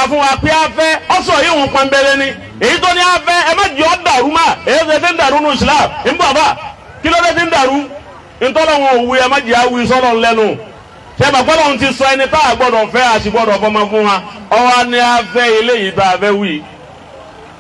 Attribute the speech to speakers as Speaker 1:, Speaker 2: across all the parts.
Speaker 1: fún wa pé a fẹ́ ọ̀sọ̀ yìí ń pọnbẹ́lẹ́ ni. Èyí tó ní a fẹ́, ẹ má jẹ́ ọ́ dàrú mà. Èyí tó ti ń dàrú nù Islam ń bọ̀ bá, kí ló dé ti ń dàrú? Ntọ́lọ́wọ̀n òwe, ẹ má jẹ́ àwí sọ́lọ́ lẹ́nu. Sẹ́gbà gbọ́dọ̀ ti sọ ẹni tá a gbọ́dọ̀ fẹ́, a sì gbọ́dọ̀ fọmọ fún wa. Ọwọ́ ni a fẹ́ eléyìí tá a fẹ́ wí.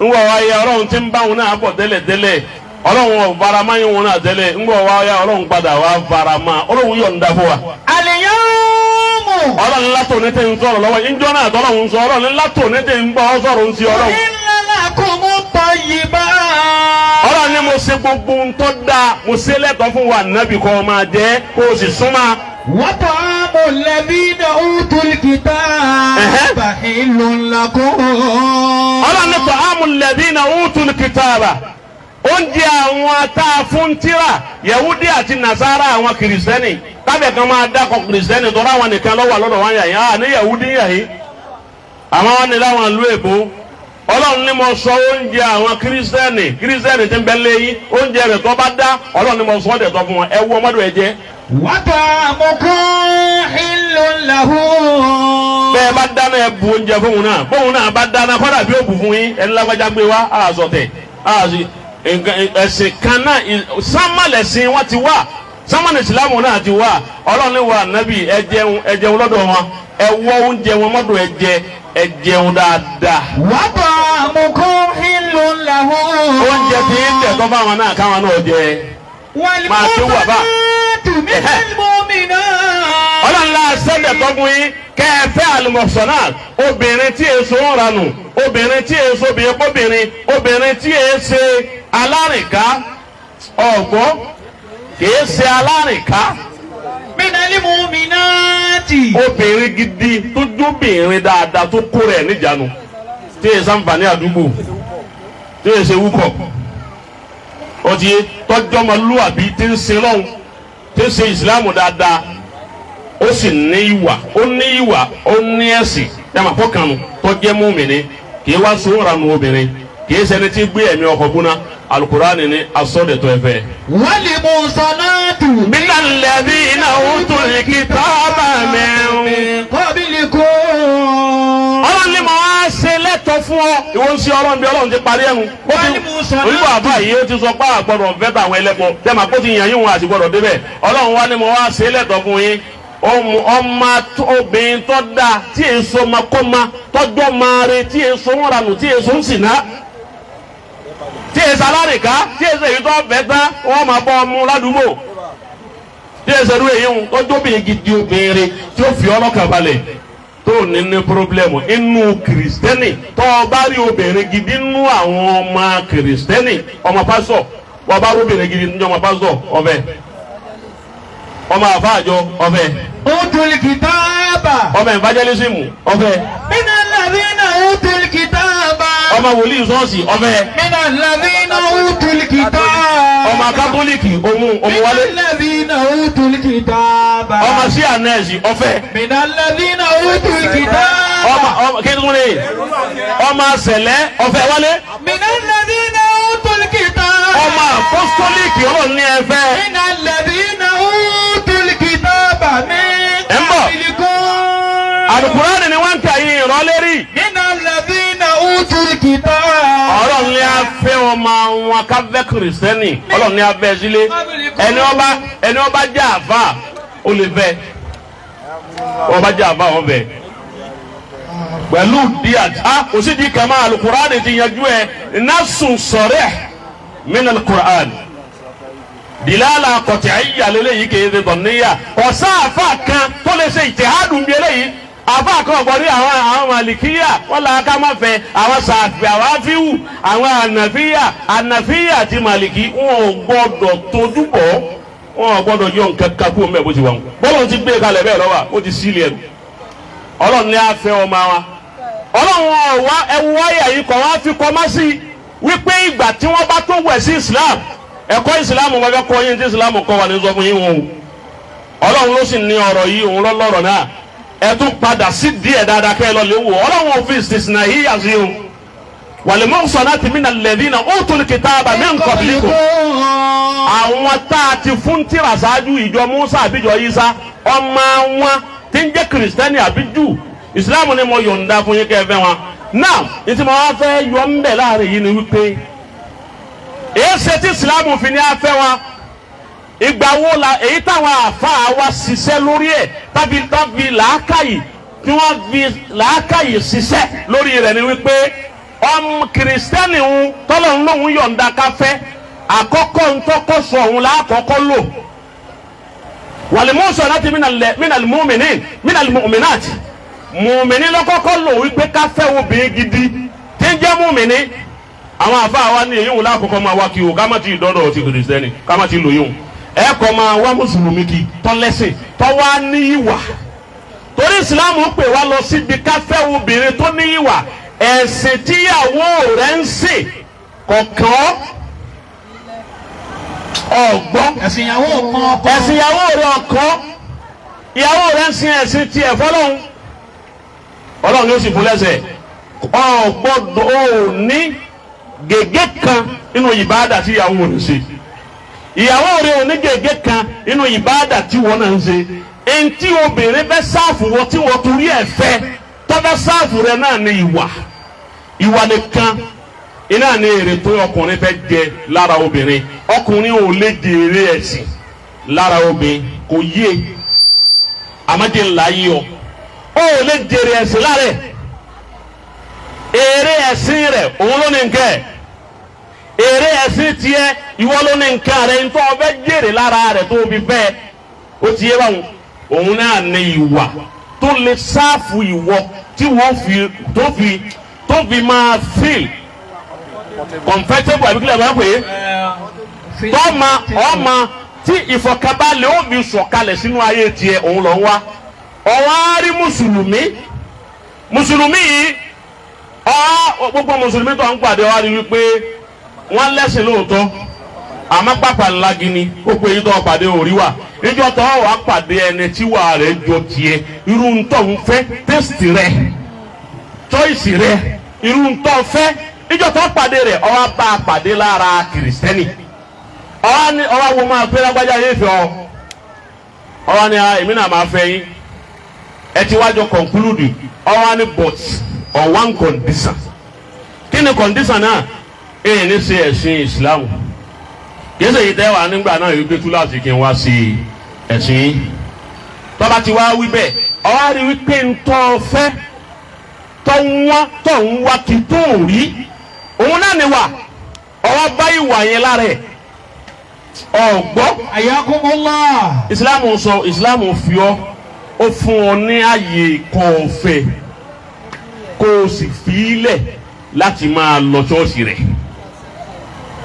Speaker 1: Ńgbọ̀ wá yẹ, Ọlọ́run ti ń bá wọn náà bọ̀ tẹ́lẹ̀ tẹ́lẹ̀. Ọlọ́run ò farama yín wọn náà tẹ́lẹ̀. Ńgbọ̀ wá yẹ, Ọlọ́run padà wá farama, Ọlọ́run yọ̀ǹda fún wa.
Speaker 2: اليوم.
Speaker 1: Ọlọ́run látò ní tẹ̀ ń sọ̀rọ̀ lọ́wọ́ ìjọ náà tọ́lọ́run sọ. Ọlọ́run látò ní tẹ̀ ń bọ́ sọ̀rọ̀ ń sí Ọlọ́run.
Speaker 2: أحل لكم الطيبات.
Speaker 1: Ọlọ́run ní mo ṣe gbogbo ń tọ́ da, mo ṣe lẹ́tọ̀ọ́ fún wa nábì kọ́ máa jẹ́ kó o sì súnmọ́.
Speaker 2: وطعام الذين أوتوا الكتاب حل لكم.
Speaker 1: Ọlọ́run ní طعام الذين أوتوا الكتاب, oúnjẹ àwọn tá a fún tírà, Yahudi àti Nasara, àwọn Kìrìsìtẹ́nì. Kábẹ̀ kan máa dákọ̀ Kìrìsìtẹ́nì tọ́ra àwọn nìkan lọ́wọ́ lọ́dọ̀ wọn yà yín à ní Yahudi yà yín, àwọn wọn ní láwọn ìlú èbó. Ọlọ́run ní mo sọ oúnjẹ àwọn Kìrìsìtẹ́nì tí ń bẹ léyìn, oúnjẹ rẹ̀ tó bá dá, Ọlọ́run ní mo sọ ọ́ dẹ̀ tọ́ fún wọn, ẹ wú ọmọdé ẹ jẹ.
Speaker 2: وطعامكم حل لهم.
Speaker 1: Bẹ́ẹ̀ bá dáná, ẹ bu oúnjẹ fóun náà. Bóun náà bá dáná, kọ́dà bí ó bù fún yín, ẹni lágbájá gbé wá, àzọ̀tẹ̀ àzì ẹ̀sìn kan náà, sámàlẹ̀sìn wọn ti wá, sámàlẹ̀ ìsìlámù náà ti wá. Ọlọ́run ní wa nábì, ẹ jẹun, ẹ jẹun lọ́dọ̀ wọn, ẹ wọ́ oúnjẹ wọn mọ́dọ̀, ẹ jẹ, ẹ jẹun dáadáa.
Speaker 2: وطعامكم حل لهم.
Speaker 1: Oúnjẹ tí ń tẹ̀ tọ́ fáwọn náà, káwọn náà jẹ. Máa tó wà bá.
Speaker 2: والمحصنات من المؤمنات.
Speaker 1: Ọlọ́run la sẹ́dẹ̀ tọ́gun yín kẹ́ ẹ fẹ́ المحصنات, obìnrin tí èso ń ranù, obìnrin tí èso obìnrin kóbìnrin, obìnrin tí èso alárìnká ọ̀gbọ́, kìí ṣe alárìnká.
Speaker 2: من المؤمنات.
Speaker 1: Obìnrin gidi tó jóbìnrin dáadáa, tó kó rẹ̀ níjànú, tí èso àǹfààní àdúgbò, tí èso wúkọ̀ ó ti tọ́jọ́ ọmọlúwàbí, tí ń sin lọ́hùn, tí ń ṣe Ìsìlámù dáadáa, ó sì ní ìwà, ó ní ìwà, ó ní ẹ̀sìn yàmà fọkànnù, tó jẹ́ mùmínì, kì í wá sóńranu obìnrin, kì í ṣẹni tí gbé ẹ̀mí ọkọ̀ gbóná. Alukurani ní asọ́dẹ̀tọ̀ ẹ̀fẹ́.
Speaker 2: والمحصنات
Speaker 1: من الذين أوتوا الكتاب من
Speaker 2: قبلكم.
Speaker 1: Ọlọ́run ní mo wá ṣe lẹ́tọ̀ fún ọ. Ìwọ ń ṣe Ọlọ́run bí Ọlọ́run ti parí ẹ̀hún. Onígbà àbá yìí, ó ti sọ pé àgbọ̀dọ̀ fẹ́ tàwọn ẹlẹ́bọ tẹ́ máa kó ti yàn yín wọn àti gbọ́dọ̀ débẹ̀. Ọlọ́run wá ní mo wá ṣe lẹ́tọ̀ fún yín, ọmọ obìnrin tó dáa, tí èso ma kọ́ ma tọ́jọ́ máa re, tí èso ń ranù, tí èso ń sìnà, tí èso alárìnká, tí èso èyí tó fẹ́ tán wọ́n máa bọ́ ọmú ládùúgbò, tí èso ẹrú èyí ń tọ́jú, obìnrin gidi, obìnrin tí ó fi ọlọ́kàn balẹ̀, tó ní ní problem inú Kìrìsìtẹ́nì. Tó o bá rí obìnrin gidi nínú àwọn ọmọ Kìrìsìtẹ́nì, ọmọ pásọ̀, wọ́n bá rí obìnrin gidi nínú ọmọ pásọ̀ ọbẹ̀, ọmọ àfáàjọ ọbẹ̀.
Speaker 2: أوتوا الكتاب.
Speaker 1: Ọmọ evangelism ọbẹ̀.
Speaker 2: من الذين أوتوا الكتاب.
Speaker 1: Ọmọ wòlíì ṣọ́ọ̀ṣì ọbẹ̀.
Speaker 2: من الذين أوتوا الكتاب.
Speaker 1: Ọmọ Kátólíìkì òun
Speaker 2: من
Speaker 1: òmùwálé.
Speaker 2: الذين أوتوا الكتاب.
Speaker 1: Ọmọ C&S ọfẹ.
Speaker 2: من الذين أوتوا الكتاب.
Speaker 1: Ọmọ kí ni ọmọ sẹlẹ ọfẹ wálé.
Speaker 2: من الذين أوتوا الكتاب.
Speaker 1: Ọmọ apostolic, Ọlọ́run ní ẹfẹ.
Speaker 2: من الذين أوتوا الكتاب من
Speaker 1: Ẹ̀ ń bọ̀.
Speaker 2: قبلكم.
Speaker 1: Àlùkùránì ni wọ́n ń kà yín ìrọ́lérí.
Speaker 2: من الذين أوتوا الكتاب.
Speaker 1: Ọlọ́run ní afẹ́ ọmọ àwọn káfẹ́ Kìrìsìtẹ́nì, Ọlọ́run ní afẹ́ sílé. Ẹni ọba jẹ́ àfà, ó lè fẹ́. Ọba jẹ́ àfà, wọn fẹ́ pẹ̀lú díà. A kò sí di kama, Àlùkùránì ti yanjú ẹ. نص صريح من القرآن, دلالة قطعية lélẹ́yìí, kì í ṣe ظنية. Ọ̀sán àfà kan tó lè ṣe اجتهاد bí eléyìí. Àfà kan ọ̀gbọ́n ní àwọn Màlìkíyà wọ́n là ká má fẹ́ àwọn Sàfì, àwọn Afiwu, àwọn Ànàfíyà. Ànàfíyà àti Màlìkí, wọn ò gbọ́dọ̀ tójú bọ̀, wọn ò gbọ́dọ̀ yọ nǹkan kan kú mẹ́ bó ti wà wọn. Bọ́lá ti gbé kalẹ̀ bẹ́ẹ̀ lọ́wọ́, ó ti sílẹ̀ ẹ̀rù. Ọlọ́run ní afẹ́ ọmọ wa. Ọlọ́run ọ̀wá ẹ̀wù wáyà yìí kọ̀ wá fi kọ́ má sí wípé ìgbà tí wọ́n bá tó wẹ̀ sí Islam, ẹ̀kọ́ Islam wọn fẹ́ kọ́ yín, tí Islam kọ́ wà ní sọ fún yín wọn o. Ọlọ́run ló sì ní ọ̀rọ̀ yìí, òun ló lọ́rọ̀ náà. Ẹ tún padà sí díẹ̀ dáadáa kẹ́ ẹ lọ lè wò. Ọlọ́run ò fi استثنائية sí o. والمحصنات من الذين أوتوا الكتاب من قبلكم, àwọn tá a ti fún tírà ṣáájú, ìjọ Musa àbíjọ Isa, ọmọ wọn tí ń jẹ́ Kìrìsìtẹ́nì àbí Júù. Ìsìláàmù ni mo yọ̀ǹda fún yín kẹ́ ẹ fẹ́ wọn. Náà ìtì mo wá fẹ́ yọ ń bẹ̀ láàrin yìí ni wípé èyí ṣe tí ìsìláàmù fi ní afẹ́ wọn. Ìgbà wo la èyí táwọn àáfàá wa ṣiṣẹ́ lórí ẹ̀ tàbí tàbí làákàyè tí wọ́n fi làákàyè ṣiṣẹ́ lórí rẹ̀ ni wípé ọmọ kìrìsìtẹ́nì ń tọ́lọ̀ ń lòun yọ̀ǹda káfẹ́ àkọ́kọ́ ntọ́kọ́ sọ òun làákọ́kọ́ lò wàlímọ́sọ̀ láti mínàlì mùmìnì mínàlì mùmìnàtì mùmìnì lọ́kọ́kọ́ lò wípé káfẹ́ obìnrin gidi tí ń jẹ́ mùmìnì. Àwọn àfáà wa ní èyí wò lákòókò máa wá kí o ká má ti dọ́dọ̀ ti kìrìsìtẹ́nì ká má ti lò yóò ẹ kọ́ máa wá mùsùlùmí kí tọ́lẹ́sìn tọ́wá ní ìwà, torí ìsìláàmù pè wá lọ síbi káfẹ́ obìnrin tó ní ìwà. Ẹ̀sìn tíyàwó rẹ̀ ń sìn kọ̀ọ̀kan ọ̀gbọ́n
Speaker 2: Ẹ̀sìn ìyàwó kan ọkọ.
Speaker 1: Ẹ̀sìn ìyàwó rẹ̀ ọ̀kan, ìyàwó rẹ̀ ń sin ẹ̀sìn tiẹ̀ fọlọ́hún, ọlọ́run ló sì fún lẹ́sẹ̀. Ọ̀gbọ́dọ̀ ò ní gègé kan nínú ìbáàdà tí ìyàwó rẹ̀ ṣe, ìyàwó rẹ̀ ò ní gègé kan nínú ìbáàdà tí wọ́n náà ń ṣe. Eŋti obìnrin fẹ́ sáàfù wọ́n tí wọ́n torí ẹ̀ fẹ́ tọ́fẹ́ sáàfù rẹ̀ náà ní ìwà, ìwà nìkan iná ní èrè tó ọkùnrin fẹ́ jẹ lára obìnrin. Ọkùnrin ò lè jèrè ẹ̀sìn lára obìnrin, kò yé àmọ́jẹ́ ńlá yí ọ ó lè jèrè ẹ̀sìn lára ẹ̀. Èrè ẹ̀sìn rẹ̀ òun ló ní nǹkan ẹ̀, èrè ẹ̀sìn tiẹ̀ ìwọ ló ní nǹkan rẹ̀. Ntọ́ ọbẹ̀ jèrè lára rẹ̀ tó fi fẹ́ ó ti yé báwọn, òun náà ní ìwà tó lè sáàfù ìwọ tí wọ́n fi tó fi máa feel comfortable àbí kílẹ̀ máa pè é tọ́ma ọma tí ìfọ̀kànbalẹ̀ ó fi sọ̀kalẹ̀ sínú ayé tiẹ̀ òun lọ ń wá. Ọ̀wá rí mùsùlùmí, mùsùlùmí yìí ọ̀ gbogbo mùsùlùmí tó ń pàdé wá rí wípé wọ́n lẹ́sìn lóòótọ́, àmọ́ pàpà ńlá gini gbogbo èyí tó pàdé òrí wà níjọ́ tó wàá pàdé ẹni tí wà rẹ̀ jọ tiẹ̀, irú ntọ́ ń fẹ́ tẹ́sítì rẹ̀ chọ́ìsì rẹ̀ irú ntọ́ fẹ́ níjọ́ tó pàdé rẹ̀ ó wá bá a pàdé lára kìrìsìtẹ́nì. Ọwọ́ ni ọwọ́ wo máa fẹ́ lágbájá yé fẹ́ ọ, ọwọ́ ni èmi náà máa fẹ́ yín, ẹ ti wájọ conclude. Ọwọ́ ni but on one condition. Kí ni condition náà? Èyí ní ṣe ẹ̀sìn Islam kìí ṣe èyí tẹ́ wà nígbà náà yìí gbé túláàsì kí n wá sí ẹ̀sìn yín. Tọ́ba ti wá wí bẹ́ẹ̀, ọwọ́ rí wípé ntọ́ fẹ́ tọ́ ń wá tọ́ ń wá kí tó rí òun náà ni wà, ọwọ́ bá ìwà yẹn lára ẹ̀ ọ̀gbọ́.
Speaker 2: Ayakumullah.
Speaker 1: Islam sọ, Islam fi ọ ó fún ọ ní ààyè kan ọ̀fẹ́ kó o sì fi í lẹ̀ láti máa lọ ṣọ́ọ̀ṣì rẹ̀,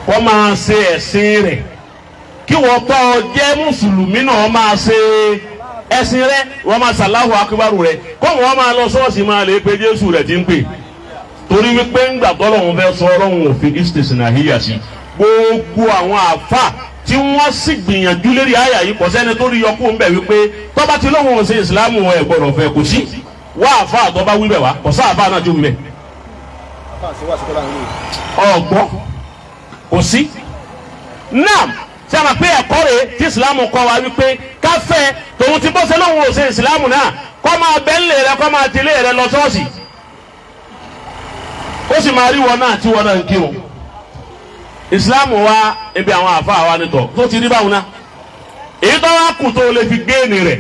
Speaker 1: kó máa ṣe ẹ̀sìn rẹ̀, kí wọ́n tọ́ ọ jẹ́ mùsùlùmí náà máa ṣe ẹ̀sìn rẹ̀, wọ́n máa ṣàláhù akíbárù rẹ̀, kó wọ́n máa lọ ṣọ́ọ̀ṣì máa lè pe Jésù rẹ̀ tí ń pè. Torí wípé ńgbà tọ́lọ́hún fẹ́ sọ ọlọ́hún òfin istisna híyà sí gbogbo àwọn àfà tí wọ́n sì gbìyànjú lérí àyà yìí, kò sẹ́ni tó rí yọkú ń bẹ̀ wípé tọ́ba tí lóhùn ṣe ìsìlámù ẹ̀ gbọ́dọ̀ fẹ́, kò sí wá àfà àtọ́ba wíbẹ̀ wá, kò sá àfà náà tó wíbẹ̀ ọ̀gbọ́ kò sí. Náà ṣé a máa pé ẹ̀kọ́ rẹ̀ tí ìsìlámù kọ́ wa wípé káfẹ́ tòun ti bọ́sẹ̀ lóhùn ṣe ìsìlámù náà kọ́ máa bẹ́ ńlẹ̀ rẹ, kọ́ máa tilé rẹ lọ ṣọ́ọ̀ṣì, ó sì máa rí wọn náà tí wọn náà ń kírun. Ìsìlámù wa ibi àwọn àfa wa nítọ̀ tó ti rí báwọn náà, èyí tó wá kù tó lè fi géènì rẹ̀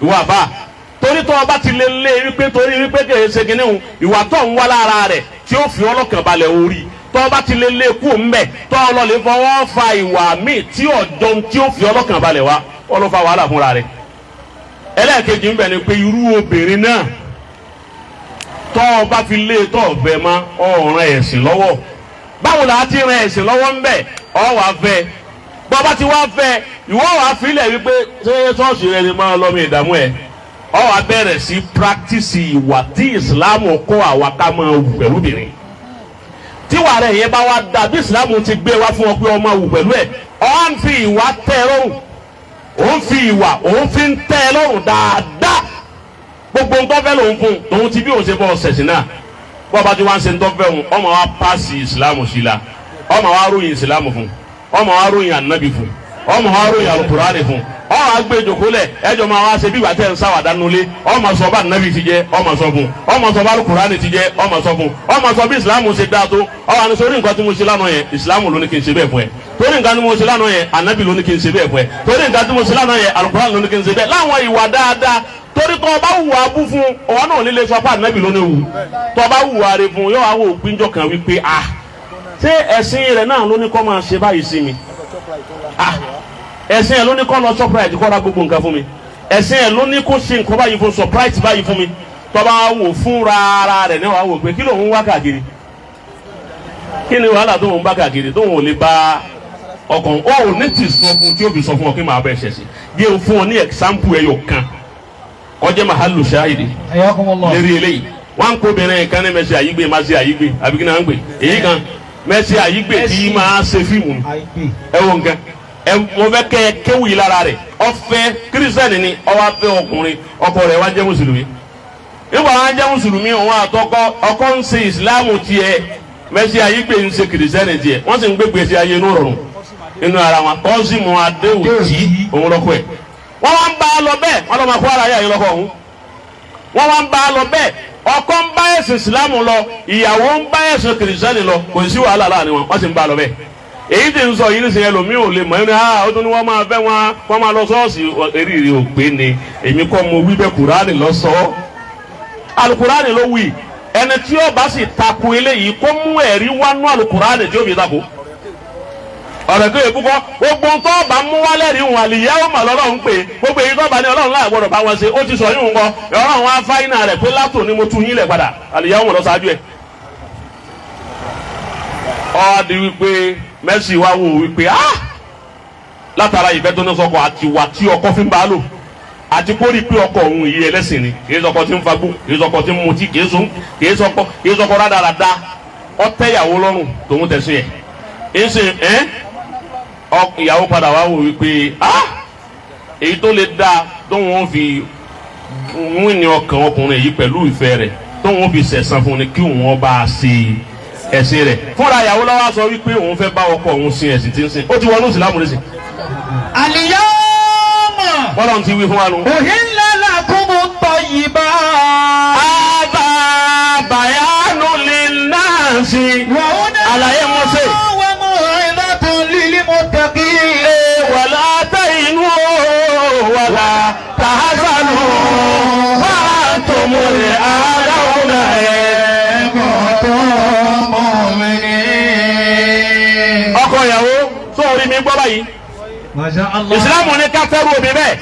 Speaker 1: ìwà àfa, torí tó ọba ti lé lé wípé torí wípé kèé ṣe kínní òun ìwà tó ń wá lára rẹ̀ tí ó fi ọlọ́kàn balẹ̀ orí, tó ọba ti lé lé kú ńbẹ̀ tó ọlọ́lẹ̀ fọwọ́ fa ìwà míì tí ọjọ́ tí ó fi ọlọ́kàn balẹ̀ wá ọlọ́fà wàhálà fúnra rẹ̀. Ẹlẹ́ẹ̀kejì ńbẹ̀ ni pé irú obìnrin náà tó ọba fi lé tó ọbẹ̀ mọ́ ọ̀ràn ẹ̀sìn lọ́wọ́. Báwo la ti ran ẹ̀sìn lọ́wọ́ ńbẹ̀? Ọ wàá fẹ́ bọ́ba ti wá fẹ́ ìwọ wàá filẹ̀ wípé ṣé ṣọ́ọ̀ṣì rẹ ni máa lọ́mọ ìdààmú ẹ̀, ọ wàá bẹ̀rẹ̀ sí practice ìwà tí ìsìláàmù kọ́ àwa ká máa wù pẹ̀lú obìnrin. Tíwà rẹ̀ yẹn bá wá dà bí ìsìláàmù ti gbé wá fún ọ pé ọmọ wù pẹ̀lú ẹ̀, ọ ń fi ìwà tẹ́ ẹ lọ́rùn, òun fi ìwà òun fi ń tẹ́ ẹ lọ́rùn dáadáa, gbogbo ń tọ́fẹ́ lòun fún tòun ti bí òun ṣe bọ́ ọ̀sẹ̀ sí náà. Bọ́ba tí wọ́n ń ṣe ń tọ́fẹ́ òun, ọmọ wa paasi ìsìláàmù sí la, ọmọ wa ròyìn ìsìláàmù fún, ọmọ wa ròyìn ànábì fún. Ọmọ wa ròyìn alukurani fún ọmọ agbe jòkólẹ̀ ẹjọ́ máa wá ṣe bí ìgbà tẹ̀ ń sáwàdà nulẹ̀. Ọmọ sọ bá nàbì ti jẹ, ọmọ sọ fún, ọmọ sọ bá alukurani ti jẹ, ọmọ sọ fún, ọmọ sọ bí ìsìlámù ṣe dáa tó. Ọmọ àni sórí nǹkan tí mo ṣe lánàá yẹn, ìsìlámù ló ní kí n ṣe bẹ́ẹ̀ fún ẹ. Torí nǹkan tí mo ṣe lánàá yẹn, ànábì ló ní kí n ṣe bẹ́ẹ̀ fún ẹ. Torí nǹkan tí mo ṣe lánàá yẹn, alukurani ló ní kí n ṣe bẹ́ẹ̀. Láwọn ìwà dáadáa, torí tó o bá wùwà abú fún ọwọ́ náà nílé sọ pé ànábì ló ní wù. Tó o bá wùwà rẹ fún, yóò wá wò gbíjọ kan wípé, ah, ṣé ẹ̀sìn rẹ̀ náà ló ní kó máa ṣe báyìí sí mi? Ah, ẹ̀sìn ẹ̀ ló ní kó lọ surprise, kó ra gbogbo nǹkan fún mi. Ẹ̀sìn ẹ̀ ló ní kó ṣe nǹkan báyìí fún, surprise báyìí fún mi. Tó bá wò fúnra ara rẹ̀ ní wàá wò pé kí lòun wá káàkiri, kí ni wàhálà tó ń bá káàkiri tó ń ò lè bá ọkàn. Ó ò ní ti sọ fún tí ó fi sọ fún ọ kí màá bẹ ṣẹ̀ sí. Yé o fún ọ ní example ẹyọ kan kọjá mahalu shahidi.
Speaker 2: Ayakumullah.
Speaker 1: Lérí eléyìí, wọn kó obìnrin kan ní mẹsì àyígbé, má ṣe àyígbé àbí kí náà ń gbé èyí kan, mẹsì àyígbé tí máa ṣe fíìmù ni.
Speaker 2: Àìgbé.
Speaker 1: Ẹ wo nǹkan ẹ, mo fẹ́ kẹ́ ẹ kéwì yìí lára rẹ̀. Ọfẹ́ kírísítẹ́nì ni, ó wá fẹ́ ọkùnrin, ọkọ rẹ̀ wá jẹ́ mùsùlùmí. Nígbà wọn jẹ́ mùsùlùmí, òun àtọkọ, ọkọ ń ṣe ìsìláàmù tiẹ̀, mẹsì àyígbé ń ṣe kírísítẹ́nì tiẹ̀. Wọ́n sì ń gbé gbèsè ayé inú rọrùn inú ara wọn. Kọ́sìmù adéwòtí òun lọ́kọ ẹ̀. Wọ́n wá ń bá a lọ bẹ́ẹ̀, wọ́n lọ́ máa kó ara yà yín lọ́kọ òun. Wọ́n wá ń bá a lọ bẹ́ẹ̀, ọkọ ń bá ẹ̀sìn ìsìlámù lọ, ìyàwó ń bá ẹ̀sìn kìrìsìtẹ́nì lọ. Kò sí wàhálà láàrin wọn, wọ́n sì ń bá a lọ bẹ́ẹ̀. Èyí tí ń sọ yìí nísìnyẹn, ẹlòmíì ò lè mọ̀ ẹ́ ní ah, ó tún ní wọ́n máa fẹ́ wọn, wọ́n máa lọ ṣọ́ọ̀ṣì. Eré ò pé ni èmi kọ́ mo wí bẹ́ẹ̀, Kùránì lọ sọ ọ́, Alukùránì ló wí. Ẹni tí ó bá sì tako eléyìí, kó mú ẹ̀rí wánú Alukùránì tí ó fi tako ọ̀rọ̀ tó yẹ kúkọ́. Gbogbo tó bá mú wálẹ̀ rí wọn, àlìyáwó mà lọ́lọ́run pé gbogbo èyí tó bá ní Ọlọ́run láì gbọdọ̀ bá wọn ṣe, ó ti sọ yín nǹkan. Ọlọ́run wá fáínà rẹ̀ pé látò ní mo tú yín lẹ̀ padà, àlìyáwó mọ̀ lọ ṣáájú ẹ̀. Ó di wípé Mercy wá wò wípé, ah, látara ìfẹ́ tó ní sọkọ àti wà tí ọkọ fi ń bá a lò, àti kó rí pé ọkọ òun yìí ẹlẹ́sìn ni, kì í sọkọ tí ń fagbó, kì í sọkọ tí ń mutí, kì í sọkọ rádaràda. Ó tẹ́yàwó lọ́rùn tòun tẹ̀sí ẹ̀ ń sìn ẹ́. Ìyàwó padà wá wò wípé, ah, èyí tó lè dáa tóun ó fi wíní ọkàn ọkùnrin yìí pẹ̀lú ìfẹ́ rẹ̀, tóun ó fi sẹ̀san fún ni kí òun ọba ṣe ẹ̀sìn rẹ̀ fúnra. Ìyàwó lọ́wọ́ sọ wípé òun fẹ́ bá ọkọ òun sin ẹ̀sìn tí ń sìn. Ó ti wọnú ìsìlámù nísìn.
Speaker 2: اليوم
Speaker 1: Bọ́lá ti wí fún wa nù.
Speaker 2: أحل لكم الطيبات.
Speaker 1: هذا بيان للناس.
Speaker 2: وهدى
Speaker 1: Àlàyé mo ṣe.
Speaker 2: وموعظة للمتقين.
Speaker 1: ولا تهنوا ولا تحزنوا وأنتم الأعلون.
Speaker 2: إن كنتم مؤمنين.
Speaker 1: Ọkọ ìyàwó sóòrí mi gbọ́ báyìí.
Speaker 2: ما شاء الله.
Speaker 1: Ìsìlámù ní ká fẹ́rù òbí bẹ́ẹ̀.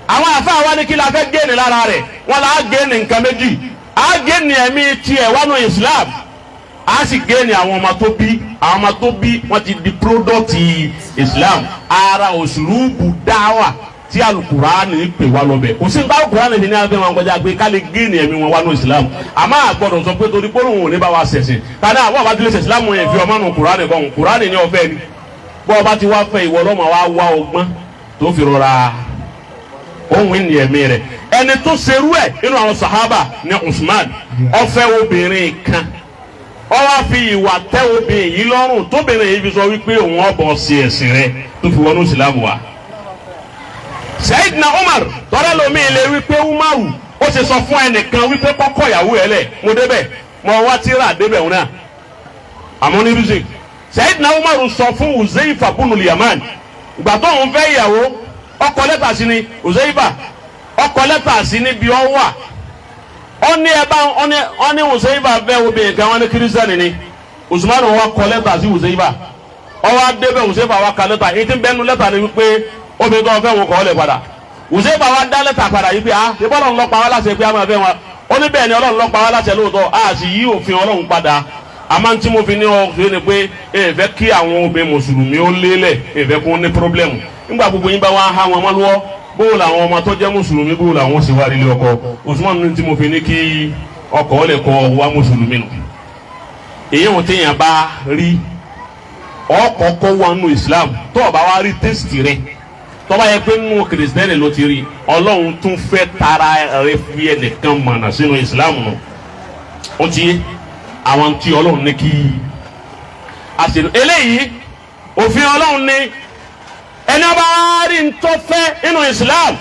Speaker 1: Àwọn àfáà wa ní kí la fẹ́ géènì lára rẹ̀? Wọ́n la á géènì nǹkan méjì. Á géènì ẹ̀mí tiẹ̀ wánú Islam, á sì géènì àwọn ọmọ tó bí. Àwọn ọmọ tó bí wọ́n ti di product Islam. Ara òṣùlùbù dáwà tí Alukurani pè wá lọ bẹ̀, kò sí nípa Alukurani ní abẹ́ wọn kọjá pé ká lè géènì ẹ̀mí wọn wánú Islam. Àmọ́ àgbọ̀dọ̀ sọ pé torí pé òun ò ní bá wa ṣẹ̀sìn tani àwọn àbájúlẹ̀ ṣẹ̀ Islam yẹn fi ọmọ nù. Kurani kọ́, Kurani ní ọ̀fẹ́ ni. Bọ́ ọba ti wá fẹ́, ìwọ lọ́mọ wa wá ọgbọ́n tó fi rọra ohun ìní ẹ̀mí rẹ̀. Ẹni tó serú ẹ̀ nínú àwọn sahaba ní Usman. Ó fẹ́ obìnrin kan, ó wá fi ìwà tẹ́ obìnrin yìí lọ́rùn, tóbìnrin yìí fi sọ wípé òun ọ̀bọ̀ sí ẹ̀sìn rẹ̀, tó fi wọnú ìsìlámù wa. Sayyidina Umar tọ́lá lomi ilé wípé Umaru ó ṣe sọ fún ẹnìkan wípé kọ́kọ́ ìyàwó ẹ̀ lẹ̀. Mo débẹ̀, mo wá tíra débẹ̀ òun náà, àmọ́ ní rísì. Sayyidina Umaru sọ fún Uzeifa bunu Yaman ìgbà tó ń fẹ́ ìyàwó, ó kọ lẹ́tà sí ni. Uzeifa ó kọ lẹ́tà sí níbi ọ wà. Ó ní ẹ bá ó ní Uzeifa fẹ́ obìnrin kan, wọn ní kírísítẹ́nì ni. Usman wa kọ lẹ́tà sí Uzeifa, ó wá débẹ̀, Uzeifa wa ka lẹ́tà. Èyí tí ń bẹ́nu lẹ́tà ni wípé obìnrin tó fẹ́ wọn kọ́ ọ lẹ̀ padà. Uzeifa wa dá lẹ́tà padà yìí pé, ah, ṣé bọ́lá ń lọ pa wá láṣẹ pé a máa fẹ́ wọn? Ó ní bẹ́ẹ̀ ni, Ọlọ́run ló pa wá láṣẹ lóòótọ́, a sì yí òfin Ọlọ́run padà. Àmọ́ tí mo fi ní ọ ṣe ni pé ẹ fẹ́ kí àwọn obìnrin mùsùlùmí ó lélẹ̀, ẹ fẹ́ kó ní problem. Nígbà gbogbo yín bá wá há wọn mọ́ lọ́wọ́, bóò làwọn ọmọ tó jẹ́ mùsùlùmí, bóò làwọn sì wá nílé ọkọ? Usman ní tí mo fi ní kí ọkọ lè kọ wá mùsùlùmí nù. Èyí wọn téèyàn bá rí ọkọ̀ọ̀kọ̀ wà nù Islam, tó o bá wá rí taste rẹ, tó bá yẹ pé nínú kìrìsìtẹ́nì ló ti rí, Ọlọ́run tún fẹ́ tara rẹ fi ẹnìkan mọ̀nà sínú Islam nù. Ó ti yé àwọn tí Ọlọ́run ní kí a ṣe eléyìí, òfin Ọlọ́run ní. Ẹni ọba rí ntọ́fẹ́ nínú Islam,